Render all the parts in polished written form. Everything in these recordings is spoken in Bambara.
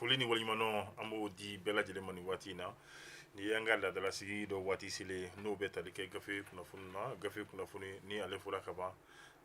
Foli ni waleɲumandɔn, an b'o di bɛɛ lajɛlen ma nin waati in na. Ni y'an ka laadalasigi dɔ waati selen, n'o bɛ tali kɛ gafe kunnafoni na. Gafe kunnafoni ni ale fɔra ka ban,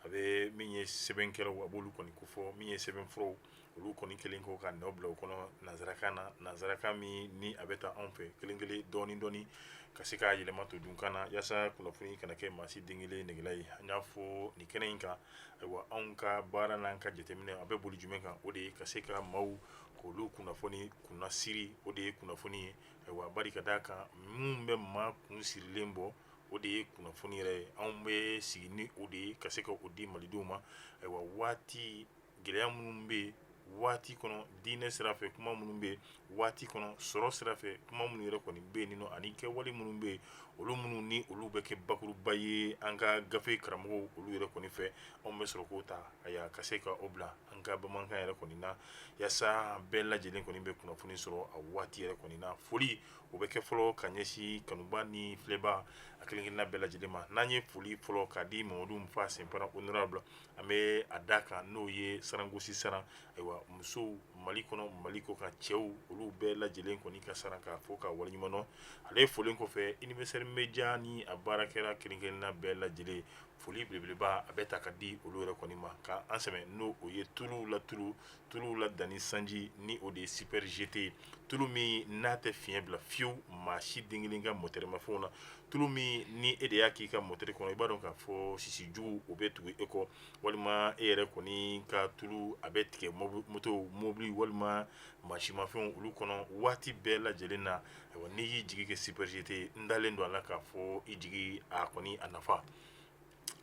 a bɛ min ye sɛbɛnkɛlaw, a b'olu kɔni kofɔ, min ye sɛbɛnfuraw, olu kɔni kelen kɔ ka nɔ bila o kɔnɔ nansarakan na, nansarakan min ni a bɛ taa anw fɛ kelen kelen, dɔɔni dɔɔni, ka se k'a yɛlɛma to dunkan na, yaasa kunnafoni kana kɛ maa si den kelen negela ye. An y'a fɔ nin kɛnɛ in kan, ayiwa, anw ka baara n'an ka jateminɛ, a bɛ boli jumɛn kan? O de ye ka se ka maaw k'olu kunnafoni kunnasiri, o de ye kunnafoni ye. Ayiwa, bari ka d'a kan, minnu bɛ maa kun sirilen bɔ, o de ye kunnafoni yɛrɛ ye. Anw bɛ sigi ni o de ye ka se ka o di malidenw ma. Ayiwa, waati gɛlɛya minnu bɛ yen waati kɔnɔ, diinɛ sira fɛ kuma minnu bɛ yen waati kɔnɔ, sɔrɔ sira fɛ kuma minnu yɛrɛ kɔni bɛ yen nɔ, ani kɛwale minnu bɛ yen, olu minnu ni olu bɛ kɛ bakuruba ye an ka gafe karamɔgɔw olu yɛrɛ kɔni fɛ, anw bɛ sɔrɔ k'o ta, ayiwa, ka se ka o bila an ka bamanankan yɛrɛ kɔni na, yaasa bɛɛ lajɛlen kɔni bɛ kunnafoni sɔrɔ a waati yɛrɛ kɔni na. Foli o bɛ kɛ fɔlɔ ka ɲɛsin kanuba ni filɛba a kelenkelenna bɛɛ lajɛlen ma. N'an ye foli fɔlɔ k'a di Mamadu Fa Senpara honorable, an bɛ a da kan, n'o ye sarangosi saran. Ayiwa, musow Mali kɔnɔ, Mali kɔ kan, cɛw, olu bɛɛ lajɛlen kɔni ka saran k'a fɔ ka waleɲuman dɔn. Ale folilen kɔfɛ, Universel Media ni a baarakɛla kelenkelenna bɛɛ lajɛlen, foli belebeleba a bɛ ta ka di olu yɛrɛ kɔni ma ka an sɛmɛ, n'o o ye tulu la tulu, tulu la danni sanji, ni o de ye Super GT, tulu min n'a tɛ fiɲɛ bila fiyewu maa si den kelen ka motɛrimafɛnw na, tulu min ni e de y'a k'i ka motɛri kɔnɔ, i b'a dɔn k'a fɔ sisi jugu o bɛ tugu e kɔ, walima e yɛrɛ kɔni ka tulu a bɛ tigɛ moto, mobili walima mansinmafɛnw olu kɔnɔ waati bɛɛ lajɛlen na. Ayiwa, n'i y'i jigi kɛ Super GT, n dalen don a la k'a fɔ i jigi a kɔni a nafa.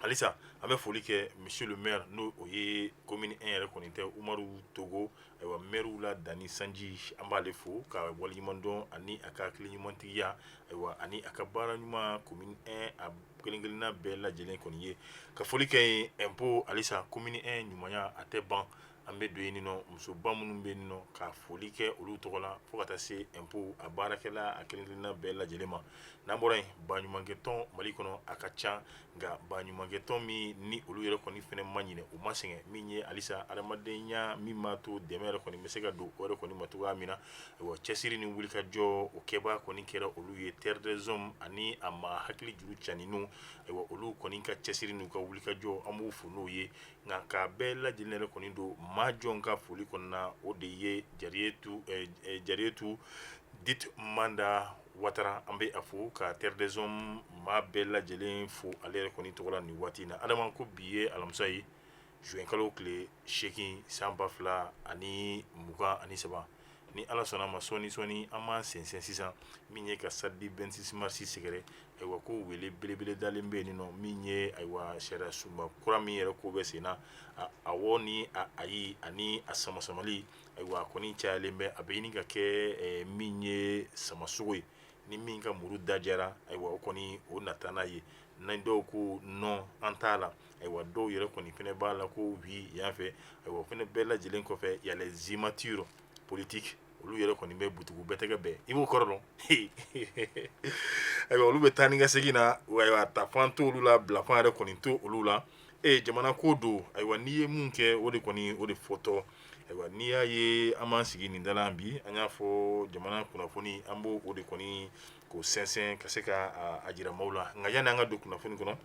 Halisa an bɛ foli kɛ monsieur le maire, n'o o ye commune 1 yɛrɛ kɔni tɛ, Umaru Togo. Ayiwa, maire la danni sanji, an b'ale fo ka waleɲuman dɔn ani a ka hakili ɲumantigiya, ayiwa, ani a ka baara ɲuman commune 1 a kelen-kelenna bɛɛ lajɛlen kɔni ye. Ka foli kɛ yen impôt, halisa commune 1 ɲumanya a tɛ ban. An bɛ don yen nɔ, musoba minnu bɛ yen nɔ, ka foli kɛ olu tɔgɔ la fo ka taa se impôt a baarakɛla a kelen-kelenna bɛɛ lajɛlen ma. N'an bɔra yen, baɲumankɛtɔn Mali kɔnɔ a ka ca, nka baɲumankɛtɔn min ni olu yɛrɛ kɔni fana ma ɲinɛ, u ma sɛgɛn, min ye halisa adamadenya min b'a to dɛmɛ yɛrɛ kɔni bɛ se ka don o yɛrɛ kɔni ma cogoya min na, ayiwa, cɛsiri ni wulikajɔ o kɛbaa kɔni kɛra olu ye, Terre des Hommes ani a maa hakili juru caninw. Ayiwa, olu kɔni ka cɛsiri n'u ka wulikajɔ, an b'u fo n'o ye. Nka k'a bɛɛ lajɛlen yɛrɛ kɔni don maa jɔn ka foli kɔnɔna, o de ye Jariyetu dit Manda Watara. An bɛ a fo ka Terre des Hommes maa bɛɛ lajɛlen fo ale yɛrɛ kɔni tɔgɔ la nin waati in na. Adama, ko bi ye alamisa ye, juin kalo tile 8, san 2023. Ni Ala sɔnna ma, sɔɔni sɔɔni an b'an sɛnsɛn sisan min ye ka samedi 26 mars sɛgɛrɛ. Ayiwa, ko wele belebele dalen bɛ yen nɔ, min ye, ayiwa, sariya sunba kura min yɛrɛ ko bɛ sen na, awɔ ni a ayi ani a samasamali, ayiwa, a kɔni cayalen bɛ, a bɛ ɲini ka kɛ min ye samasogo ye, ni min ka muru da jara, ayiwa, o kɔni o nata n'a ye. Ni dɔw ko non, an t'a la, ayiwa, dɔw yɛrɛ kɔni fana b'a la ko oui yan fɛ. Ayiwa, o fana bɛɛ lajɛlen kɔfɛ, y a les immatures politiques, olu yɛrɛ kɔni bɛ butugu bɛɛ tɛgɛ bɛɛ, i b'o kɔrɔ dɔn. Ayiwa, olu bɛ taa ni ka segin na. Ayiwa, tafan t'olu la, bilafan yɛrɛ kɔni to olu la. Ee, jamana ko don. Ayiwa, n'i ye mun kɛ, o de kɔni o de fɔtɔ. Ayiwa, n'i y'a ye an b'an sigi nin da la bi, an y'a fɔ jamana kunnafoni, an b'o o de kɔni k'o sɛnsɛn ka se ka a jira maaw la. Nka yanni an ka don kunnafoni kɔnɔ,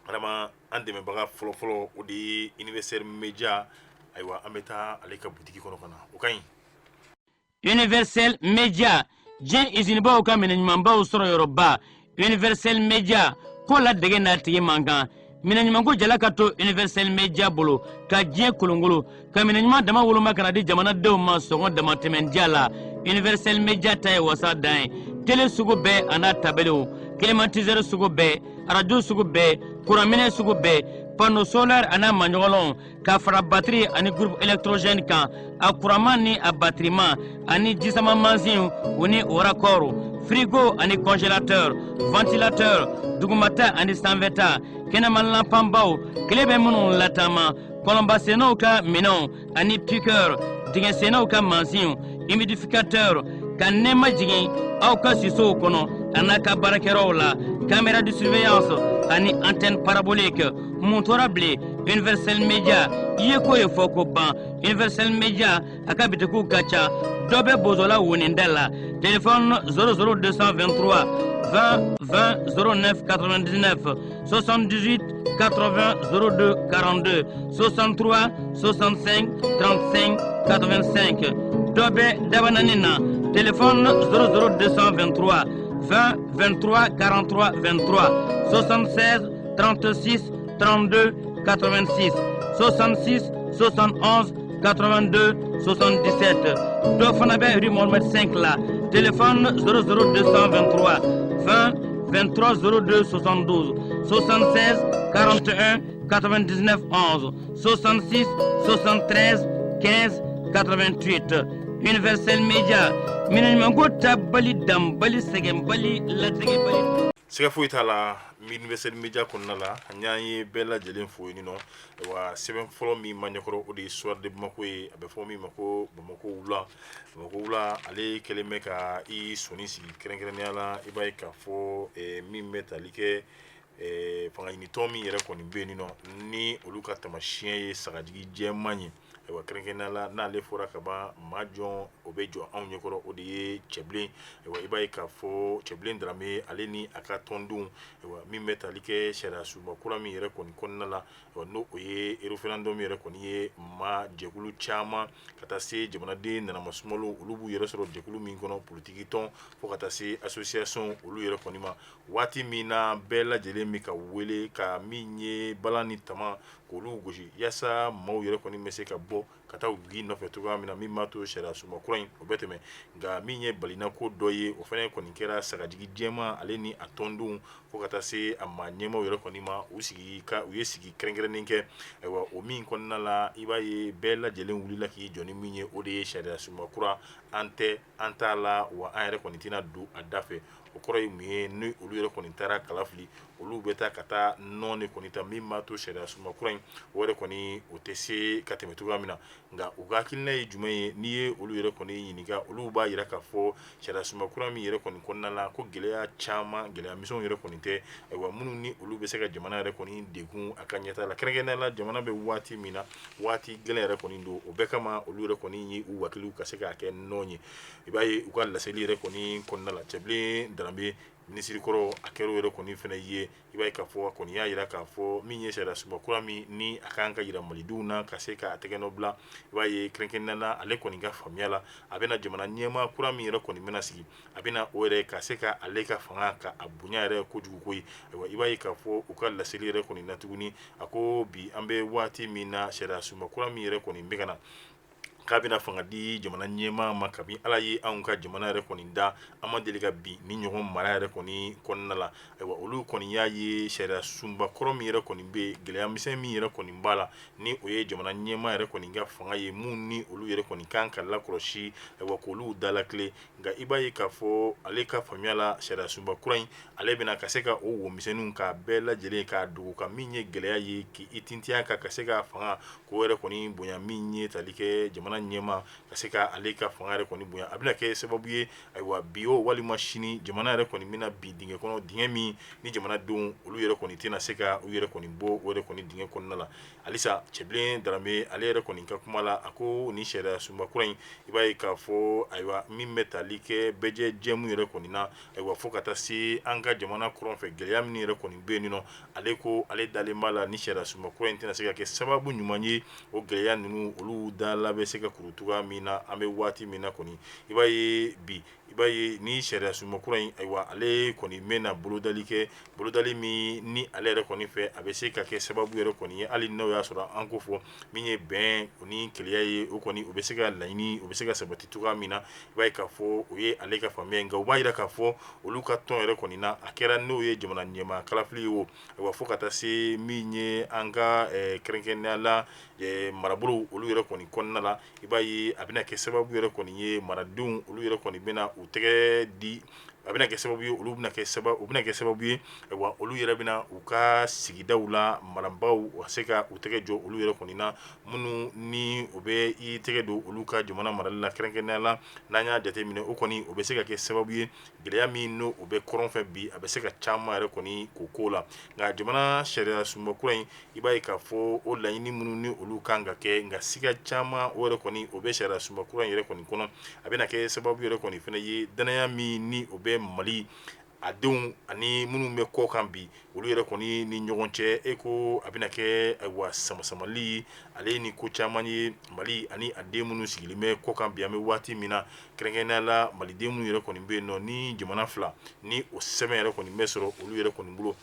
adama, an dɛmɛbaga fɔlɔfɔlɔ, o de ye Universel Media. Ayiwa, an bɛ taa ale ka butigi kɔnɔ ka na, o ka ɲi. Universel Media, diɲɛ izinibaw ka minɛ ɲumanbaw sɔrɔ yɔrɔba. Universel Media ko la dɛgɛ n'a tigi man kan, minɛ ɲumanko jala ka to Universel Media bolo ka diɲɛ kolongolo ka minɛ ɲuman dama woloma ka na di jamanadenw ma sɔngɔ damatɛmɛndiya la. Universel Media ta ye wasa dan ye. Tele sugu bɛɛ a n'a tabelew, climatiseur sugu bɛɛ, arajo sugu bɛɛ, kuranminɛ sugu bɛɛ, panneau solaire a n'a maɲɔgɔnlɔnw, ka fara batiri ani groupe électrogène kan, a kuranman ni a batiriman, ani jisama mansinw u ni o raccord, frigo ani congélateur, ventilateur, dugumata ani sanfɛta, kɛnɛma lanpanbaw, tile bɛ minnu lataama, kɔlɔnbasennaw ka minɛnw ani piqueur, dingɛsennaw ka mansinw, humidificateur, ka nɛɛma jigin aw ka sisow kɔnɔ a n'a ka baarakɛyɔrɔw la, caméra de surveillance ani antenne parabolique. Mun tora bilen? Universel Media, I ye ko ye fɔ ko ban. Universel Media, a ka bitikiw ka ca. Dɔ bɛ Bozola woninda la, téléphone 00223 20 20 09 99, 78 80 02 42, 63 65 35 85. Dɔ bɛ Dabanani na, téléphone 00223 20 23 43 23, 76 36 32 86, 66 71 82 77. Dɔ fana bɛ rue Mohamed 5 la, téléphone 00223 20 23 02 72, 76 41 99 11, 66 73 15 88. Universel Media, minɛɲumanko tabali, danbali, sɛgɛnbali, latigɛbali. Siga foyi t'a la, Universel Media kɔnɔna la, an y'an ye bɛɛ lajɛlen fo yen nɔ. Wa sɛbɛn fɔlɔ min ma ɲɛkɔrɔ, o de ye Soir de Bamako ye, a bɛ fɔ min ma ko Bamako wula. Bamako wula, ale kɛlen bɛ ka i sɔnni sigi kɛrɛnkɛrɛnnenya la. I b'a ye k'a fɔ min bɛ tali kɛ fanga ɲinitɔn min yɛrɛ kɔni bɛ yen nɔ, ni olu ka tamasiyɛn ye sagajigi jɛman ye. Ayiwa, kɛrɛnkɛrɛnnenya la, n'ale fɔra ka ban, maa jɔn o bɛ jɔ anw ɲɛkɔrɔ? O de ye Cɛbilen. Ayiwa, i b'a ye k'a fɔ Cɛbilen Darame, ale ni a ka tɔndenw, ayiwa, min bɛ tali kɛ sariya sunba kura min yɛrɛ kɔni kɔnɔna la, ayiwa, n'o o ye référendum yɛrɛ kɔni ye, maa jɛkulu caman ka taa se jamanaden nanamasumalo, olu b'u yɛrɛ sɔrɔ jɛkulu min kɔnɔ, politiki tɔn, fo ka taa se association olu yɛrɛ kɔni ma. Waati min na bɛɛ lajɛlen bɛ ka wele ka min ye balan ni tama k'olu gosi yaasa maaw yɛrɛ kɔni bɛ se ka bɔ ka taa u nɔfɛ cogoya min na, min b'a to sariya sunba kura in o bɛ tɛmɛ. Nka min ye balinako dɔ ye, o fana kɔni kɛra sagajigi jɛman, ale ni a tɔndenw, fo ka taa se a maa ɲɛmaaw yɛrɛ kɔni ma, u sigi ka u ye sigi kɛrɛnkɛrɛnnen kɛ. Ayiwa, o min kɔnɔna la, i b'a ye bɛɛ lajɛlen wulila k'i jɔ ni min ye, o de ye sariya sunba kura, an tɛ an t'a la, wa an yɛrɛ kɔni tɛna don a da fɛ. O kɔrɔ ye mun ye? Ni olu yɛrɛ kɔni taara kala fili, olu bɛ taa ka taa non de kɔni ta, min b'a to sariya sunba kura in o yɛrɛ kɔni o tɛ se ka tɛmɛ cogoya min na. Nka u ka hakilina ye jumɛn ye? N'i ye olu yɛrɛ kɔni ɲininka, olu b'a jira k'a fɔ sariya sunba kura min yɛrɛ kɔni kɔnɔna la, ko gɛlɛya caman, gɛlɛya misɛnw yɛrɛ kɔni tɛ, ayiwa, minnu ni olu bɛ se ka jamana yɛrɛ kɔni degun a ka ɲɛtaa la, kɛrɛnkɛrɛnnenya la jamana bɛ waati min na, waati gɛlɛn yɛrɛ kɔni don. O bɛɛ kama, olu yɛrɛ kɔni ye u wakiliw ka se k'a kɛ non ye. I b'a ye u ka laseli yɛrɛ kɔni kɔnɔna la, Cɛbilen Darame, minisiri kɔrɔ, a kɛra o yɛrɛ kɔni fana ye. I b'a ye k'a fɔ a kɔni y'a jira k'a fɔ min ye sariya sunba kura min ni a kan ka jira malidenw na ka se k'a tɛgɛ nɔ bila, i b'a ye kɛrɛnkɛrɛnnenya la, ale kɔni ka faamuya la, a bɛna jamana ɲɛmaa kura min yɛrɛ kɔni bɛna sigi, a bɛna o yɛrɛ ka se ka ale ka fanga ka a bonya yɛrɛ kojugu koyi. Ayiwa, i b'a ye k'a fɔ u ka laseli yɛrɛ kɔni na tuguni, a ko bi an bɛ waati min na, sariya sunba kura min yɛrɛ kɔni bɛ ka na k'a bɛna fanga di jamana ɲɛmaa ma, kabi Ala ye anw ka jamana yɛrɛ kɔni da, an ma deli ka bin ni ɲɔgɔn mara yɛrɛ kɔni kɔnɔna la. Ayiwa, olu kɔni y'a ye sariya sunba kɔrɔ min yɛrɛ kɔni bɛ, gɛlɛya misɛn min yɛrɛ kɔni b'a la, ni o ye jamana ɲɛmaa yɛrɛ kɔni ka fanga ye, mun ni olu yɛrɛ kɔni kan ka lakɔlɔsi, ayiwa, k'olu dalakile. Nka i b'a ye k'a fɔ ale ka faamuya la, sariya sunba kura in, ale bɛna ka se ka o womisɛnninw k'a bɛɛ lajɛlen k'a dogo, ka min ye gɛlɛya ye k'i tintinya ka se ka fanga k'o yɛrɛ kɔni bonya, min ye tali kɛ jamana ɲɛmaa ka se ka ale ka fanga yɛrɛ kɔni bonya, a bɛna kɛ sababu ye, ayiwa, bi o walima sini, jamana yɛrɛ kɔni bɛna bin dingɛ kɔnɔ, dingɛ min ni jamanadenw olu yɛrɛ kɔni tɛna se ka u yɛrɛ kɔni bɔ o yɛrɛ kɔni dingɛ kɔnɔna la. Halisa Cɛbilen Darame, ale yɛrɛ kɔni ka kuma la, a ko ni sariya sunba kura in, i b'a ye k'a fɔ, ayiwa, min bɛ tali kɛ bɛɛjɛ jɛmu yɛrɛ kɔni na, ayiwa, fo ka taa se an ka jamana kɔrɔn fɛ, gɛlɛya min yɛrɛ kɔni bɛ yen nɔ, ale ko ale dalen b'a la ni sariya sunba kura in tɛna se ka kɛ sababu ɲuman ye o gɛlɛya ninnu olu dala bɛ se ka kuru cogoya min na. An bɛ waati min na kɔni, i b'a ye bi, i b'a ye ni sariya sunba kura in, ayiwa, ale kɔni bɛna bolodali kɛ, bolodali min ni ale yɛrɛ kɔni fɛ, a bɛ se ka kɛ sababu yɛrɛ kɔni ye, hali n'o y'a sɔrɔ an ko fɔ min ye bɛn o ni kelenya ye, o kɔni o bɛ se ka laɲini, o bɛ se ka sabati cogoya min na. I b'a ye k'a fɔ o ye ale ka faamuya. Nka u b'a jira k'a fɔ olu ka tɔn yɛrɛ kɔni na, a kɛra n'o ye jamana ɲɛmaa kalafili ye o, ayiwa, fo ka taa se min ye an ka kɛrɛnkɛrɛnnenya la marabolo olu yɛrɛ kɔni kɔnɔna la, i b'a ye a bɛna kɛ sababu yɛrɛ kɔni ye maradenw olu yɛrɛ kɔni bɛna u tɛgɛ di. A bɛna kɛ sababu ye, olu bɛna kɛ sababu, u bɛna kɛ sababu ye, ayiwa, olu yɛrɛ bɛna u ka sigidaw la marabaaw ka se ka u tɛgɛ jɔ olu yɛrɛ kɔni na, minnu ni o bɛ i tɛgɛ don olu ka jamana marali la. Kɛrɛnkɛrɛnnenya la, n'an y'a jateminɛ, o kɔni o bɛ se ka kɛ sababu ye, gɛlɛya min n'o o bɛ kɔrɔn fɛ bi, a bɛ se ka caman yɛrɛ kɔni k'o ko la. Nka jamana sariya sunba kura in, i b'a ye k'a fɔ o laɲini minnu ni olu kan ka kɛ, nka siga caman o yɛrɛ kɔni o bɛ sariya sunba kura in yɛrɛ kɔni kɔnɔ. A bɛna kɛ sababu yɛrɛ kɔni fana ye, danaya min ni o bɛ Mali a denw ani minnu bɛ kɔ kan bi, olu yɛrɛ kɔni ni ɲɔgɔn cɛ, e ko a bɛna kɛ, ayiwa, samasamali ale ni ko caman ye Mali ani a den minnu sigilen bɛ kɔ kan bi. An bɛ waati min na, kɛrɛnkɛrɛnnenya la, maliden minnu yɛrɛ kɔni bɛ yen nɔ ni jamana fila ni o sɛbɛn yɛrɛ kɔni bɛ sɔrɔ olu yɛrɛ kɔni bolo,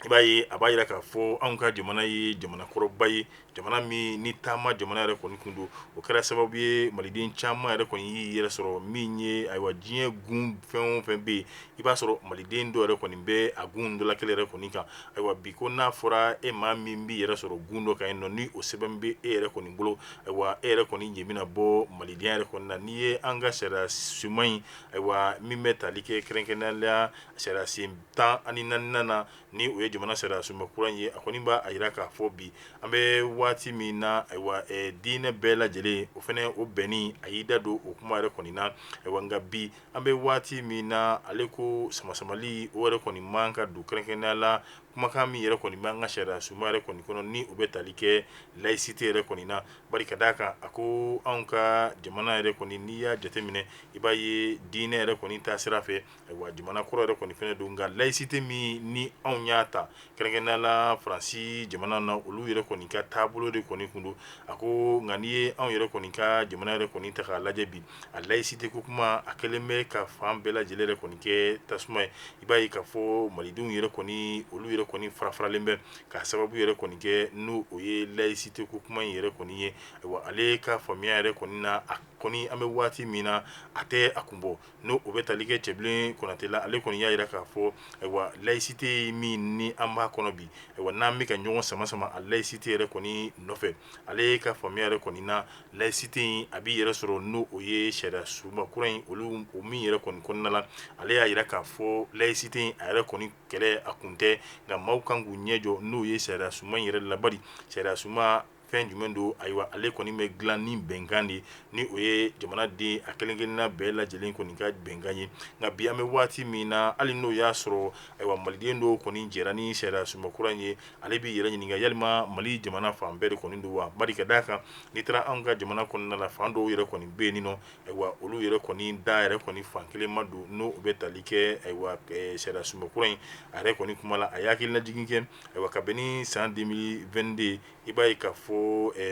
i b'a ye a b'a jira k'a fɔ anw ka jamana ye jamana kɔrɔba ye, jamana min ni taama jamana yɛrɛ kɔni kun don. O kɛra sababu ye, maliden caman yɛrɛ kɔni y'i yɛrɛ sɔrɔ min ye, ayiwa, diɲɛ gun fɛn o fɛn bɛ yen, i b'a sɔrɔ maliden dɔ yɛrɛ kɔni bɛ a gun dɔ la kelen yɛrɛ kɔni kan. Ayiwa, bi ko n'a fɔra e maa min b'i yɛrɛ sɔrɔ gun dɔ kan yen nɔ, ni o sɛbɛn bɛ e yɛrɛ kɔni bolo, ayiwa, e yɛrɛ kɔni yen bɛna bɔ malidenya yɛrɛ kɔni na. N'i ye an ka sariya sunba in, ayiwa, min bɛ tali kɛ kɛrɛnkɛrɛnnenya la sariya sen 14nan na, ni o ye jamana sariya sunba kura in ye, a kɔni b'a jira k'a fɔ bi an bɛ waati min na, ayiwa, diinɛ bɛɛ lajɛlen o fana o bɛnni, a y'i da don o kuma yɛrɛ kɔni na. Ayiwa, nka bi an bɛ waati min na, ale ko samasamali o yɛrɛ kɔni man ka don, kɛrɛnkɛrɛnnenya la kumakan min yɛrɛ kɔni b'an ka sariya sunba yɛrɛ kɔni kɔnɔ, ni o bɛ tali kɛ laïcité yɛrɛ kɔni na. Bari ka d'a kan, a ko anw ka jamana yɛrɛ kɔni, n'i y'a jateminɛ, i b'a ye diinɛ yɛrɛ kɔni taa sira fɛ, ayiwa, jamana kɔrɔ yɛrɛ kɔni fana don. Nka laïcité min ni anw y'a ta kɛrɛnkɛrɛnnenya la Faransi jamana na, olu yɛrɛ kɔni ka taabolo de kɔni kun don. A ko nka n'i ye anw yɛrɛ kɔni ka jamana yɛrɛ kɔni ta k'a lajɛ bi, a laïcité ko kuma a kɛlen bɛ ka fan bɛɛ lajɛlen yɛrɛ kɔni kɛ tasuma ye. I b'a ye k'a fɔ malidenw yɛrɛ kɔni, olu yɛrɛ kɔni farafaralen bɛ k'a sababu yɛrɛ kɔni kɛ n'o o ye laïcité ko kuma in yɛrɛ kɔni ye. Ayiwa, ale ka faamuya yɛrɛ kɔni na, a kɔni an bɛ waati min na, a tɛ a kun bɔ. N'o o bɛ tali kɛ Cɛbilen Konate la, ale kɔni y'a jira k'a fɔ, ayiwa, laïcité min ni an b'a kɔnɔ bi, ayiwa, n'an bɛ ka ɲɔgɔn sama sama a laïcité yɛrɛ kɔni nɔfɛ, ale ka faamuya yɛrɛ kɔni na, laïcité in a b'i yɛrɛ sɔrɔ n'o o ye sariya sunba kura in olu o min yɛrɛ kɔni kɔnɔna la. Ale y'a jira k'a fɔ laïcité in a yɛrɛ kɔni kɛlɛ a kun tɛ, nka maaw kan k'u ɲɛ jɔ n'o ye sariya sunba in yɛrɛ la. Bari sariya sunba fɛn jumɛn don? Ayiwa, ale kɔni bɛ dilan ni bɛnkan de, ni o ye jamanaden a kelen-kelenna bɛɛ lajɛlen kɔni ka bɛnkan ye. Nka bi an bɛ waati min na, hali n'o y'a sɔrɔ, ayiwa, maliden dɔw kɔni jɛra ni sariya sunba kura in ye, ale b'i yɛrɛ ɲininka yalima Mali jamana fan bɛɛ de kɔni don wa? Bari ka d'a kan, n'i taara anw ka jamana kɔnɔna la, fan dɔw yɛrɛ kɔni bɛ yen nɔ, ayiwa, olu yɛrɛ kɔni da yɛrɛ kɔni fan kelen ma don n'o bɛ tali kɛ, ayiwa, sariya sunba kura in a yɛrɛ kɔni kuma la. A ye hakilinajigin kɛ, ayiwa, ka bɛn ni san 2022, i b'a ye k'a fɔ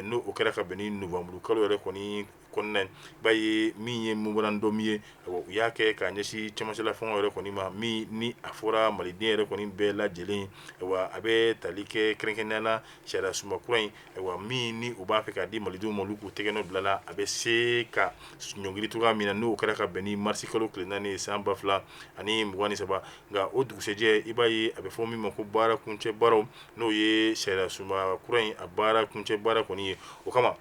n'o o kɛra ka bɛn ni nowanburu kalo yɛrɛ kɔni kɔnɔna, i b'a ye min ye memorandum ye, u y'a kɛ k'a ɲɛsin cɛmancɛla fanga yɛrɛ kɔni ma, min ni a fɔra maliden yɛrɛ kɔni bɛɛ lajɛlen. Ayiwa, a bɛ tali kɛ kɛrɛnkɛrɛnnenya la sariya sunba kura in, ayiwa, min ni u b'a fɛ k'a di malidenw ma, olu k'u tɛgɛ nɔ bila la, a bɛ se ka ɲɔngiri cogoya min na, n'o kɛra ka bɛn ni marisi kalo tile 4 ye san 2023. Nka o dugusɛjɛ, i b'a ye a bɛ fɔ min ma ko baara kuncɛ baaraw, n'o ye sariya sunba kura in a baara kuncɛ baara kɔni ye. O kama,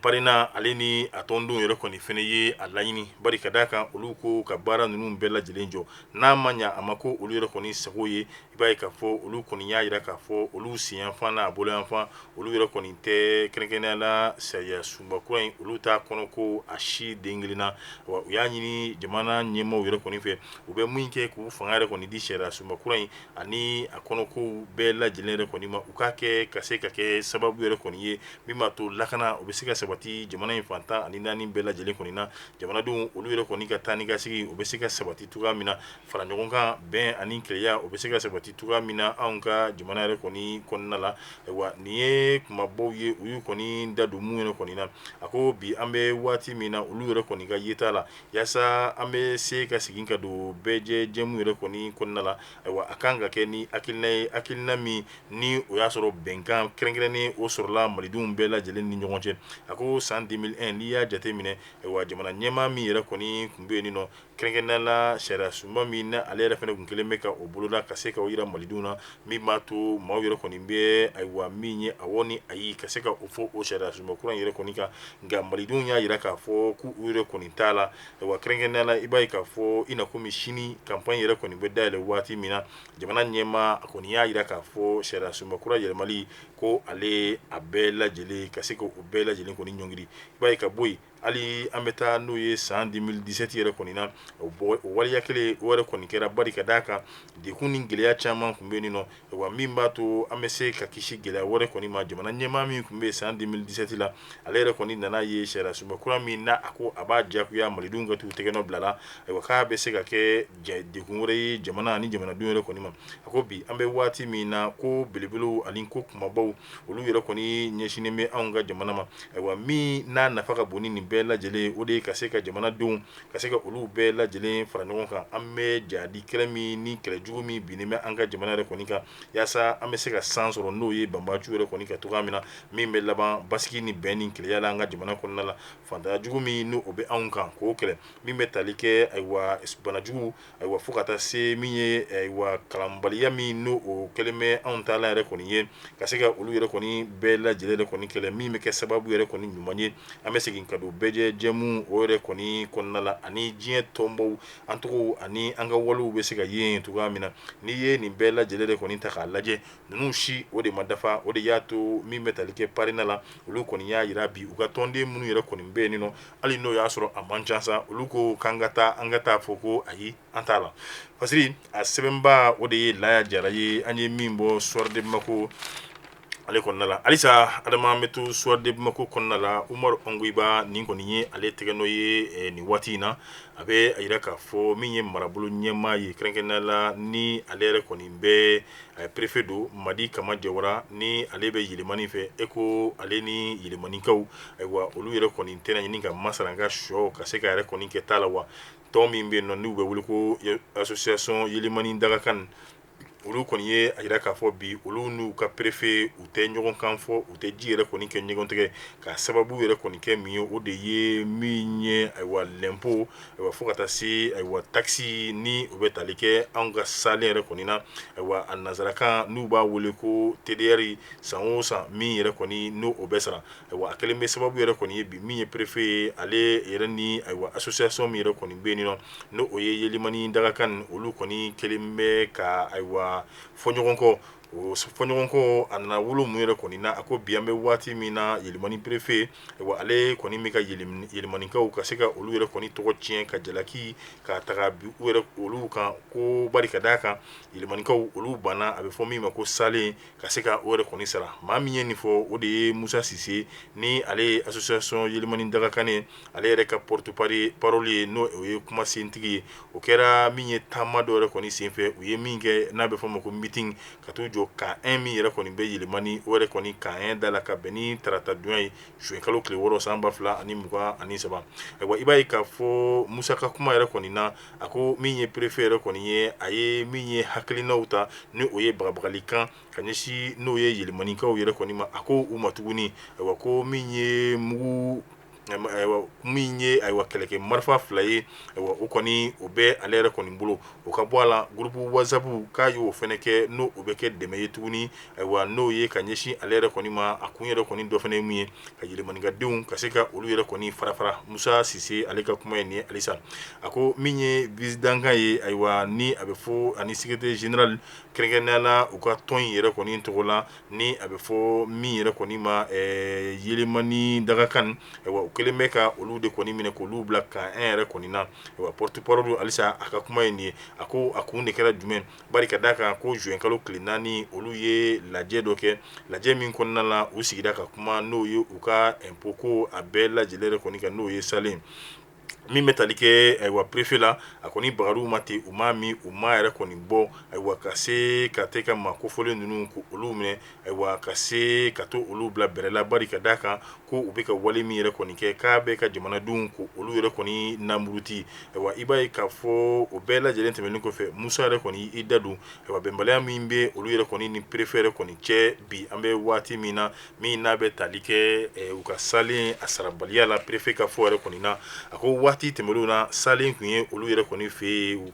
PARENA ale ni a tɔndenw yɛrɛ kɔni fana ye a laɲini, bari ka d'a kan, olu ko ka baara ninnu bɛɛ lajɛlen jɔ n'a ma ɲa a ma ko olu yɛrɛ kɔni sago ye. I b'a ye k'a fɔ olu kɔni y'a jira k'a fɔ olu senyanfan n'a boloyanfan, olu yɛrɛ kɔni tɛ kɛrɛnkɛrɛnnenya la sariya sunba kura in, olu t'a kɔnɔ ko a si den kelen na. Wa u y'a ɲini jamana ɲɛmaaw yɛrɛ kɔni fɛ, u bɛ min kɛ k'u fanga yɛrɛ kɔni di sariya sunba kura in ani a kɔnɔkow bɛɛ lajɛlen yɛrɛ kɔni ma, u k'a kɛ ka se ka kɛ sababu yɛrɛ kɔni ye min b'a to lakana o bɛ se ka sabati jamana in fan 14 bɛɛ lajɛlen kɔni na, jamanadenw olu yɛrɛ kɔni ka taa ni ka segin o bɛ se ka sabati cogoya min na, fara ɲɔgɔn kan bɛn ani kelenya o bɛ se ka sabati cogoya min na anw ka jamana yɛrɛ kɔni kɔnɔna la. Ayiwa, nin ye kumabaw ye u y'u kɔni da don mun yɛrɛ kɔni na. A ko bi an bɛ waati min na, olu yɛrɛ kɔni ka yeta la, yaasa an bɛ se ka segin ka don bɛɛjɛ jɛmu yɛrɛ kɔni kɔnɔna la, ayiwa, a kan ka kɛ ni hakilina ye, hakilina min ni o y'a sɔrɔ bɛnkan kɛrɛnkɛrɛnnen o sɔrɔla malidenw bɛɛ lajɛlen ni ɲɔgɔn cɛ. A ko san 2001, n'i y'a jate minɛ, ayiwa, jamana ɲɛmaa min yɛrɛ kɔni tun bɛ yen nɔ, kɛrɛnkɛrɛnnenya la sariya sunba min na ale yɛrɛ fana tun kɛlen bɛ ka o boloda ka se ka o jira malidenw na, min b'a to maaw yɛrɛ kɔni bɛ, ayiwa, min ye awɔ ni ayi ka se ka o fɔ o sariya sunba kura in yɛrɛ kɔni kan. Nka malidenw y'a jira k'a fɔ k'u yɛrɛ kɔni t'a la. Ayiwa, kɛrɛnkɛrɛnnenya la, i b'a ye k'a fɔ i na komi sini campagne yɛrɛ kɔni bɛ dayɛlɛ waati min na, jamana ɲɛmaa a kɔni y'a jira k'a fɔ sariya sunba kura yɛlɛmali ko ale a bɛɛ lajɛlen ka se k'o bɛɛ lajɛlen kɔni ɲɔngiri. I b'a ye ka bɔ yen, hali an bɛ taa n'o ye san 2017 yɛrɛ kɔni na, o waleya kelen o yɛrɛ kɔni kɛra, bari ka d'a kan degun ni gɛlɛya caman tun bɛ yen nɔ. Wa min b'a to an bɛ se ka kisi gɛlɛya wɛrɛ kɔni ma, jamana ɲɛmaa min tun bɛ san 2017 la, ale yɛrɛ kɔni nana ye sariya sunba kura min na a ko a b'a diyagoya malidenw ka t'u tɛgɛnɔ bila la, ayiwa, k'a bɛ se ka kɛ degun wɛrɛ ye jamana ni jamanadenw yɛrɛ kɔni ma. A ko bi an bɛ waati min na, ko belebelew ani ko kumabaw olu yɛrɛ kɔni ɲɛsinnen bɛ anw ka jamana ma. Ayiwa, min n'a nafa ka bon ni nin bɛɛ lajɛlen, o de ye ka se ka jamanadenw ka se ka olu bɛɛ lajɛlen fara ɲɔgɔn kan. An bɛ jadi kɛlɛ min ni kɛlɛ jugu min binnen bɛ an ka jamana yɛrɛ kɔni kan, yaasa an bɛ se ka san sɔrɔ, n'o ye banbaciw yɛrɛ kɔni kan cogoya min na, min bɛ laban basigi ni bɛn ni kelenya la an ka jamana kɔnɔna la. Fantanya jugu min n'o bɛ anw kan, k'o kɛlɛ, min bɛ tali kɛ, ayiwa, banajugu, ayiwa, fo ka taa se min ye, ayiwa, kalanbaliya min n'o o kɛlen bɛ anw ta la yɛrɛ kɔni ye, ka se ka olu yɛrɛ kɔni bɛɛ lajɛlen yɛrɛ kɔni kɛlɛ, min bɛ kɛ sababu yɛrɛ kɔni ɲuman ye an bɛ segin ka don bɛɛjɛ jɛmu o yɛrɛ kɔni kɔnɔna la, ani diɲɛ tɔnbaw an tɔgɔw ani an ka walew bɛ se ka ye cogoya min na. N'i ye nin bɛɛ lajɛlen yɛrɛ kɔni ta k'a lajɛ, ninnu si o de ma dafa. O de y'a to min bɛ tali kɛ PARENA la, olu kɔni y'a jira bi u ka tɔnden minnu yɛrɛ kɔni bɛ yen nɔ, hali n'o y'a sɔrɔ a man ca sa, olu ko k'an ka taa, an ka taa fɔ ko ayi, an t'a la. Fasiri a sɛbɛnba o de ye Laya Jara ye, an ye min bɔ Soir de Bamako ale kɔnɔna la. Halisa Adama, an bɛ to Soir de Bamako kɔnɔna la. Umaru Ongoyiba, nin kɔni ye ale tɛgɛnɔ ye nin waati in na. A bɛ a jira k'a fɔ min ye marabolo ɲɛmaa ye, kɛrɛnkɛrɛnnenya la ni ale yɛrɛ kɔni bɛ préfet don, Madi Kama Jawara, ni ale bɛ Yelimani fɛ, e ko ale ni Yelimanikaw, ayiwa, olu yɛrɛ kɔni tɛna ɲini ka masaranka sɔ ka se ka yɛrɛ kɔni kɛ ta la. Wa tɔn min bɛ yen nɔ n'u bɛ wele ko association Yelimani Dagakan, olu kɔni ye a jira k'a fɔ bi olu n'u ka préfet u tɛ ɲɔgɔn kan fɔ, u tɛ ji yɛrɛ kɔni kɛ ɲɔgɔn tɛgɛ. Ka sababu yɛrɛ kɔni kɛ min ye, o de ye min ye, ayiwa, lɛnpo, ayiwa, fo ka taa se, ayiwa, takisi ni o bɛ tali kɛ anw ka salen yɛrɛ kɔni na, ayiwa, a nansarakan n'u b'a wele ko TDR, san o san min yɛrɛ kɔni n'o o bɛ sara. Ayiwa, a kɛlen bɛ sababu yɛrɛ kɔni ye bi min ye préfet ye, ale yɛrɛ ni, ayiwa, association min yɛrɛ kɔni bɛ yen nɔ, n'o o ye Yelimani Dagakan, olu kɔni kɛlen bɛ ka, ayiwa, fɔ ɲɔgɔn kɔ. O fɔ ɲɔgɔn kɔ, a nana wolo mun yɛrɛ kɔni na? A ko bi an bɛ waati min na, Yelimani préfet, ayiwa, ale kɔni bɛ ka Yelimanikaw ka se ka olu yɛrɛ kɔni tɔgɔ tiɲɛ, ka jalaki ka taga bi u yɛrɛ olu kan, ko bari ka d'a kan Yelimanikaw olu banna a bɛ fɔ min ma ko salen ka se ka o yɛrɛ kɔni sara. Maa min ye nin fɔ, o de ye Musa Sise, ni ale ye association Yelimani Dagakan ye, ale yɛrɛ ka porte parole ye, n'o o ye kumasentigi ye. O kɛra min ye taama dɔ yɛrɛ kɔni senfɛ, u ye min kɛ n'a bɛ fɔ o ma ko meeting, ka t'u jɔ camp 1 min yɛrɛ kɔni bɛ Yelimani, o yɛrɛ kɔni camp 1 da la, ka bɛn ni tarata donya ye, juin kalo tile 6 san 2023. Ayiwa, i b'a ye k'a fɔ Musa ka kuma yɛrɛ kɔni na, a ko min ye préfet yɛrɛ kɔni ye, a ye min ye hakilinaw ta ni o ye bagabagali kan ka ɲɛsin n'o ye Yelimanikaw yɛrɛ kɔni ma. A ko u ma tuguni, ayiwa, ko min ye mugu, ayiwa, min ye, ayiwa, kɛlɛkɛ marifa 2 ye, ayiwa, o kɔni o bɛ ale yɛrɛ kɔni bolo, o ka bɔ a la. Groupe WhatsApp k'a y'o fɛnɛ kɛ, n'o o bɛ kɛ dɛmɛ ye tuguni, ayiwa, n'o ye ka ɲɛsin ale yɛrɛ kɔni ma. A kun yɛrɛ kɔni dɔ fɛnɛ ye mun ye? Ka Yelimanikadenw ka se ka olu yɛrɛ kɔni fara fara. Musa Sise, ale ka kuma ye nin ye. Halisa a ko min ye vice dankan ye, ayiwa, ni a bɛ fɔ ani secrétaire général, kɛrɛnkɛrɛnnenya la u ka tɔn in yɛrɛ kɔni tɔgɔ la, ni a bɛ fɔ min yɛrɛ kɔni ma Yelimani Dagakan, ayiwa, u kɛlen bɛ ka olu de kɔni minɛ k'olu bila camp 1 yɛrɛ kɔni na. Ayiwa, porte parole halisa a ka kuma ye nin ye. A ko a kun de kɛra jumɛn? Bari ka d'a kan ko juin kalo tile 4, olu ye lajɛ dɔ kɛ, lajɛ min kɔnɔna la u sigira ka kuma n'o ye u ka impôt ko a bɛɛ lajɛlen yɛrɛ kɔni kan, n'o ye salen. Min bɛ tali kɛ ayiwa préfet la, a kɔni bagar'u ma ten, u ma min, u ma yɛrɛ kɔni bɔ, ayiwa ka se ka te ka maa kofɔlen ninnu ko olu minɛ, ayiwa ka se ka to olu bila bɛrɛ la, bari ka d'a kan ko u bɛ ka wale min yɛrɛ kɔni kɛ k'a bɛ ka jamanadenw ko olu yɛrɛ kɔni namuruti. Ayiwa i b'a ye k'a fɔ o bɛɛ lajɛlen tɛmɛnen kɔfɛ, Musa yɛrɛ kɔni i da don ayiwa bɛnbaliya min bɛ olu yɛrɛ kɔni ni préfet yɛrɛ kɔni cɛ bi an bɛ waati min na, min n'a bɛ tali kɛ u ka salen a sarabaliya la. Préfet ka fɔ yɛrɛ kɔni na, a ko waati tɛmɛnlenw na, salen tun ye olu yɛrɛ kɔni fɛ yen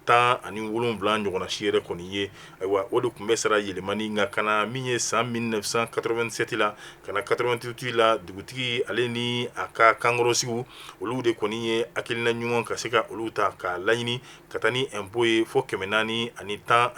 217 ɲɔgɔnna si yɛrɛ kɔni ye. Ayiwa o de tun bɛ sara Yɛlɛmani, nka ka na min ye san 1987 la ka na 88 la, dugutigi ale ni a ka kankɔrɔsigiw, olu de kɔni ye hakilina ɲuman ka se ka olu ta k'a laɲini ka taa ni impôt ye fo 417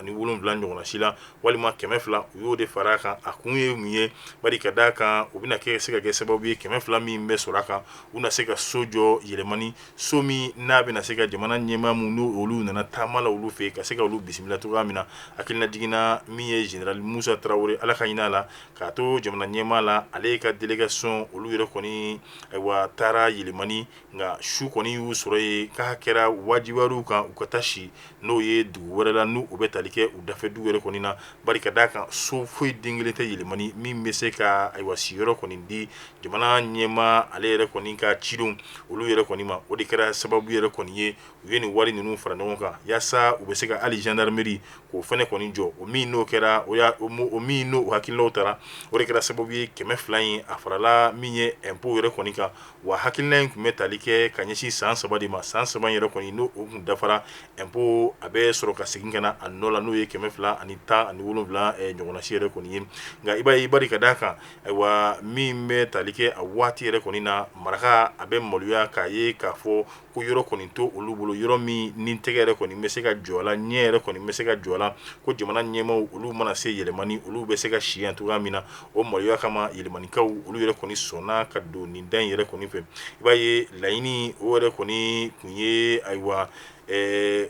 ɲɔgɔnna si la, walima 200, u y'o de fara a kan. A kun ye mun ye? Bari ka d'a kan u bɛna kɛ se ka kɛ sababu ye, 200 min bɛ sɔrɔ a kan, u na se ka so jɔ Yɛlɛmani, so min n'a bɛna se ka jamana ɲɛmaa minnu n'o olu nana taama la olu fɛ yen, ka se ka olu bisimila cogoya min na. Hakilina jiginna min ye général Musa Tarawele, Ala ka hinɛ a la, k'a to jamana ɲɛmaa la, ale ka délégation olu yɛrɛ kɔni ayiwa taara Yɛlɛmani, nka su kɔni y'u sɔrɔ yen, k'a kɛra wajibiya u kan u ka taa si n'o ye dugu wɛrɛ la, n'u bɛ tali kɛ u dafɛ dugu yɛrɛ kɔni na, bari ka d'a kan so foyi den kelen tɛ Yɛlɛmani min bɛ se ka ayiwa siyɔrɔ kɔni di jamana ɲɛmaa ale yɛrɛ kɔni ka cidenw olu yɛrɛ kɔni ma. O de kɛra sababu yɛrɛ kɔni ye u ye nin wari ninnu fara ɲɔgɔn kan yaasa u bɛ se ka hali gendarmerie k'o fana kɔni jɔ. O min n'o kɛra, o min n'o hakilinaw taara, o de kɛra sababu ye 200 in a farala min ye impôt yɛrɛ kɔni kan. Wa hakilina in tun bɛ tali kɛ ka ɲɛsin san 3 de ma. San 3 in yɛrɛ kɔni n'o tun dafara, impôt a bɛ sɔrɔ ka segin ka na a nɔ la, n'o ye 217 ɲɔgɔnna si yɛrɛ kɔni ye. Nka i b'a ye, bari ka d'a kan ayiwa min bɛ tali kɛ a waati yɛrɛ kɔni na, maraka a bɛ maloya k'a ye k'a fɔ ko yɔrɔ kɔni to olu bolo, yɔrɔ min ni tɛgɛ yɛrɛ kɔni bɛ se ka jɔ a la, ɲɛ yɛrɛ kɔni bɛ se ka jɔ a la, ko jamana ɲɛmaaw olu mana se Yɛlɛmani, olu bɛ se ka si yan cogoya min na. O maloya kama, Yɛlɛmanikaw olu yɛrɛ kɔni sɔnna ka don nin da in yɛrɛ kɔni fɛ. I b'a ye laɲini o yɛrɛ kɔni tun ye, ayiwa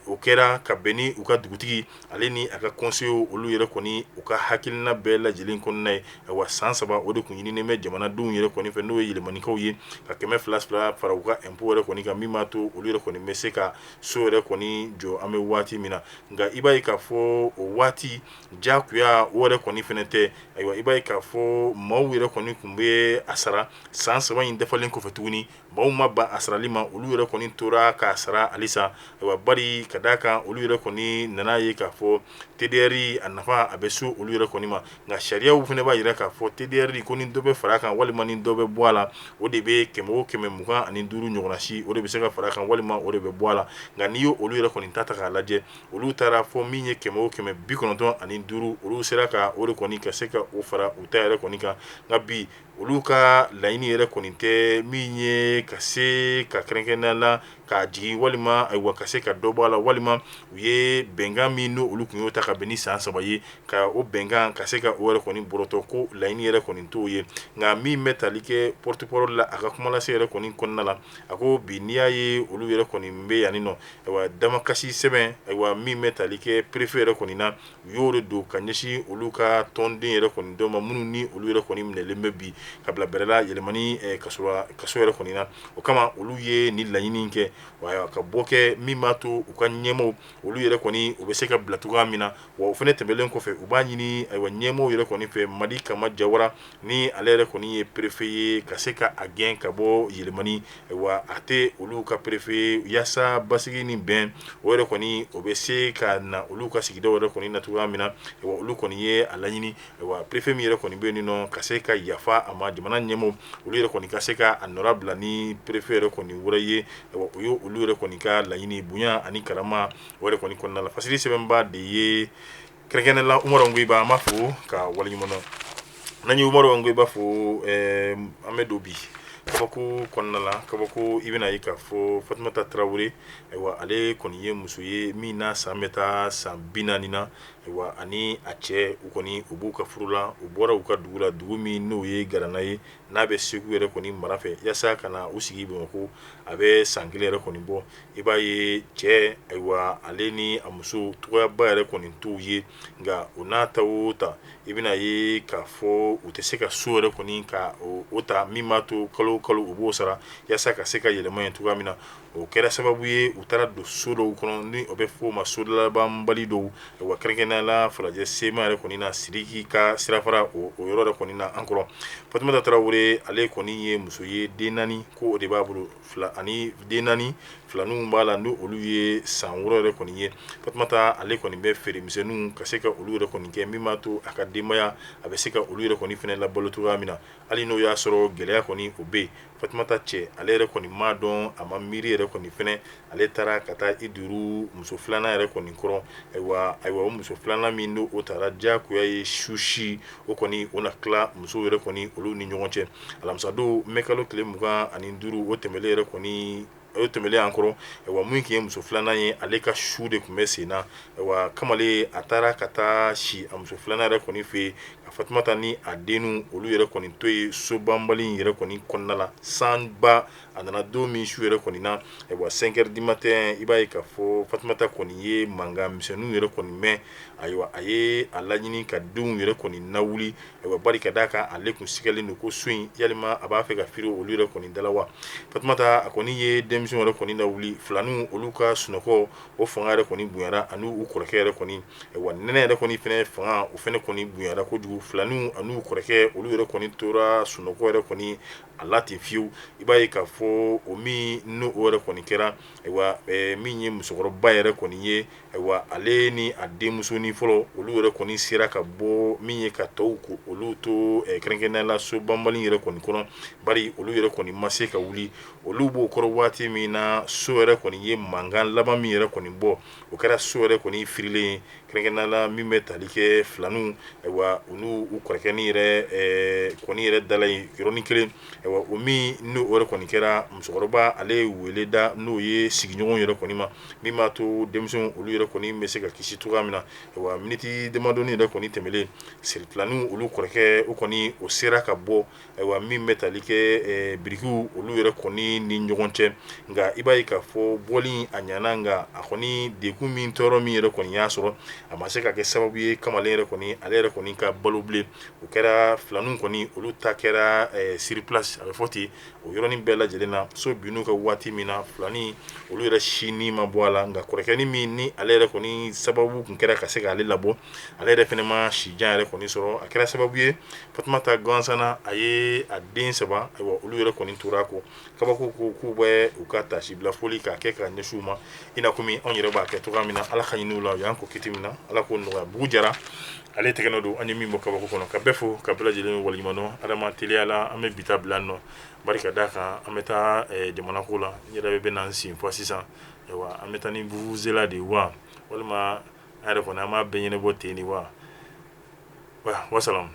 o kɛra ka bɛn ni u ka dugutigi ale ni a ka conseiller olu yɛrɛ kɔni u ka hakilina bɛɛ lajɛlen kɔnɔna ye. Ayiwa san 3 o de tun ɲininen bɛ jamanadenw yɛrɛ kɔni fɛ, n'o ye Yɛlɛmanikaw ye, ka 200 fara u ka impôt yɛrɛ kɔni kan, min b'a to olu yɛrɛ kɔni bɛ se ka so yɛrɛ kɔni jɔ an bɛ waati min na. Nka i b'a ye k'a fɔ o waati jagoya o yɛrɛ kɔni fana tɛ. Ayiwa i b'a ye k'a fɔ maaw yɛrɛ kɔni tun bɛ a sara. San 3 in dafalen kɔfɛ tuguni, maaw ma ban a sarali ma, olu yɛrɛ kɔni tora k'a sara halisa. Ayiwa bari ka d'a kan olu yɛrɛ kɔni nana ye k'a fɔ TDR a nafa a bɛ so olu yɛrɛ kɔni ma. Nka sariyaw fana b'a jira k'a fɔ TDR ko ni dɔ bɛ fara a kan walima ni dɔ bɛ bɔ a la, o de bɛ 100 o 125 ɲɔgɔnna si, o de bɛ se ka fara a kan walima o de bɛ bɔ a la. Nka n'i ye olu yɛrɛ kɔni ta k'a lajɛ, olu taara fɔ min ye 100 o 95, olu sera ka o de kɔni ka se ka o fara u ta yɛrɛ kɔni kan. Nka bi olu ka laɲini yɛrɛ kɔni tɛ min ye ka se ka kɛrɛnkɛrɛnnenya la k'a jigin, walima ayiwa ka se ka dɔ bɔ a la, walima u ye bɛnkan min n'o olu tun y'o ta ka bɛn ni san 3 ye, ka o bɛnkan ka se ka o yɛrɛ kɔni bɔrɔtɔ, ko laɲini yɛrɛ kɔni t'o ye. Nka min bɛ tali kɛ porte-parole la, a ka kumalase yɛrɛ kɔni kɔnɔna la, a ko bi n'i y'a ye olu yɛrɛ kɔni bɛ yan nɔ, ayiwa damakasi sɛbɛn, ayiwa min bɛ tali kɛ préfet yɛrɛ kɔni na, u y'o de don ka ɲɛsin olu ka tɔnden yɛrɛ kɔni dɔ ma, minnu ni olu yɛrɛ kɔni minɛlen bɛ bi ka bila bɛrɛ la Yɛlɛmani kaso yɛrɛ kɔni na. O kama olu ye nin laɲini kɛ ka bɔ kɛ min b'a to u ka ɲɛmaaw olu yɛrɛ kɔni u bɛ se ka bila cogoya min na. Wa o fana tɛmɛnen kɔfɛ, u b'a ɲini ayiwa ɲɛmaaw yɛrɛ kɔni fɛ, Madi Kama Jawara ni ale yɛrɛ kɔni ye préfet ye, ka se ka a gɛn ka bɔ Yɛlɛmani. Ayiwa a tɛ olu ka préfet ye, yaasa basigi ni bɛn o yɛrɛ kɔni o bɛ se ka na olu ka sigidaw yɛrɛ kɔni na cogoya min na. Ayiwa olu kɔni ye a laɲini, ayiwa préfet min yɛrɛ kɔni bɛ yen nɔ, ka se ka yafa a ma, jamana ɲɛmaaw olu yɛrɛ kɔni ka se ka a nɔrabila ni préfet yɛrɛ kɔni wɛrɛ ye. Ayiwa o ye olu yɛrɛ kɔni ka laɲini bonya ani karama o yɛrɛ kɔni kɔnɔna la. Fasiri sɛbɛnba de ye kɛrɛnkɛrɛnnenya la Umaru Ngoyiba, an b'a fo ka waleɲuman dɔn. N'an ye Umaru Ngoyiba fo, an bɛ don bi kabako kɔnɔna la. Kabako, i bɛna ye k'a fɔ Fatumata Tarawele, ayiwa ale kɔni ye muso ye min n'a san bɛ taa san 40 na. Ayiwa ani a cɛ u kɔni u b'u ka furu la, u bɔra u ka dugu la, dugu min n'o ye Garana ye, n'a bɛ Segu yɛrɛ kɔni mara fɛ, yaasa ka na u sigi Bamakɔ. A bɛ san 1 yɛrɛ kɔni bɔ. I b'a ye cɛ, ayiwa ale ni a muso tɔgɔyaba yɛrɛ kɔni t'u ye. Nka o n'a ta o ta, i bɛna ye k'a fɔ u tɛ se ka so yɛrɛ kɔni ka o ta min b'a to kalo kalo o kalo u b'o sara yaasa ka se ka yɛlɛma yen cogoya min na. O kɛra sababu ye u taara don so dɔw kɔnɔ ni o bɛ f'o ma sodalabanbali dɔw, wa kɛrɛnkɛrɛnnenya la Falajɛ CMA yɛrɛ kɔni na, Sidiki ka sirafara o yɔrɔ yɛrɛ kɔni na an kɔrɔ. Fatumata Tarawele, ale kɔni ye muso ye, den 4 ko o de b'a bolo, fila ani den 4 filaninw b'a la, ni olu ye san 6 yɛrɛ kɔni ye. Fatumata ale kɔni bɛ feere misɛnninw ka se ka olu yɛrɛ kɔni kɛ, min b'a to a ka denbaya a bɛ se ka olu yɛrɛ kɔni fana labalo cogoya min na, hali n'o y'a sɔrɔ gɛlɛya kɔni o bɛ yen. Fatumata cɛ, ale yɛrɛ kɔni m'a dɔn, a ma miiri yɛrɛ kɔni fɛnɛ, ale taara ka taa i duuru muso filanan yɛrɛ kɔni kɔrɔ. Ayiwa, o muso filanan min n'o taara diyagoya ye su si, o kɔni o na tila musow yɛrɛ kɔni olu ni ɲɔgɔn cɛ. Alamisadon mɛkalo tile 25, o tɛmɛlen yɛrɛ kɔni, o tɛmɛlen an kɔrɔ. Ayiwa, min tun ye muso filanan ye, ale ka su de tun bɛ sen na. Ayiwa, kamalen a taara ka taa si a muso filanan yɛrɛ kɔni fɛ yen, ka Fatumata ni a denw olu yɛrɛ kɔni to yen sobanbali in yɛrɛ kɔni kɔnɔna la. Sanba a nana don min su yɛrɛ kɔni na, ayiwa, 5 heures du matin, i b'a ye k'a fɔ Fatumata kɔni ye mankan misɛnninw yɛrɛ kɔni mɛn. Ayiwa, a ye a laɲini ka denw yɛrɛ kɔni lawuli. Ayiwa, bari ka d'a kan ale tun sigalen don ko so in yalima a b'a fɛ ka firi olu yɛrɛ kɔni da la wa. Fatumata a kɔni ye denmisɛnw yɛrɛ kɔni lawuli, filaninw olu ka sunɔgɔ o fanga yɛrɛ kɔni bonyara ani u kɔrɔkɛ yɛrɛ kɔni. Ayiwa, nɛnɛ yɛrɛ kɔni fɛnɛ fanga o fɛnɛ kɔni bonyara kojugu. Filaninw ani u kɔrɔkɛ olu yɛrɛ kɔni tora sunɔgɔ yɛrɛ kɔni a la ten fiyewu. I b'a ye k'a fɔ o min n'o yɛrɛ kɔni kɛra, ayiwa, min ye musokɔrɔba yɛrɛ kɔni ye, ayiwa, ale ni a denmusonin fɔlɔ olu yɛrɛ kɔni sera ka bɔ min ye ka tɔw ko olu to kɛrɛnkɛrɛnnenya la so banbali yɛrɛ kɔni kɔnɔ, bari olu yɛrɛ kɔni ma se ka wuli. Olu b'o kɔrɔ waati min na, so yɛrɛ kɔni ye mankan laban min yɛrɛ kɔni bɔ, o kɛra so yɛrɛ kɔni firilen ye, kɛrɛnkɛrɛnnenya la min bɛ tali kɛ filaninw, ayiwa, u n'u u kɔrɔkɛnin yɛrɛ kɔni yɛrɛ dala yen yɔrɔnin kelen. Ayiwa, o min n'o yɛrɛ kɔni kɛra, musokɔrɔba ale ye wele da n'o ye sigiɲɔgɔn yɛrɛ kɔni ma, min b'a to denmisɛnw olu yɛrɛ kɔni bɛ se ka kisi cogoya min na. Ayiwa, miniti damadɔni yɛrɛ kɔni tɛmɛlen, filaninw olu kɔrɔkɛ o kɔni o sera ka bɔ, ayiwa, min bɛ tali kɛ birikiw olu yɛrɛ kɔni ni ɲɔgɔn cɛ. Nka i b'a ye k'a fɔ bɔli a ɲana, nka a kɔni degun min, tɔɔrɔ min yɛrɛ kɔni y'a sɔrɔ, a ma se ka kɛ sababu ye kamalen yɛrɛ kɔni ale yɛrɛ kɔni ka balo bilen. O kɛra filaninw kɔni olu ta kɛra sur place, a bɛ fɔ ten, o yɔrɔnin bɛɛ lajɛlen na. So binn'u kan waati min na, filanin olu yɛrɛ si ni ma bɔ a la, nka kɔrɔkɛnin min ni ale yɛrɛ kɔni sababu tun kɛra ka se k'ale labɔ, ale yɛrɛ fana ma sijan yɛrɛ kɔni sɔrɔ. A kɛra sababu ye Fatumata gansanna a ye a den 3, ayiwa, olu yɛrɛ kɔni tora a kɔ. Kabako ko k'u bɛ u ka taasibila foli k'a kɛ ka ɲɛsin u ma, i n'a komi anw yɛrɛ b'a kɛ cogoya min na. Ala ka ɲini u la, u y'an ko kiti min na, Ala k'o nɔgɔya. Bugu jara ale tɛgɛ nɔ don an ye min bɔ kabako kɔnɔ, ka bɛɛ fo ka bɛɛ lajɛlen waleɲuman dɔn. Adama, teliya la an bɛ bi ta bila nɔ, bari ka d'a kan an bɛ taa jamana ko la. N yɛrɛ bɛ na n sen fɔ sisan. Ayiwa, an bɛ taa ni vuvuzela de ye wa, walima an yɛrɛ kɔni an b'a bɛɛ ɲɛnabɔ ten de wa? Wasalamu.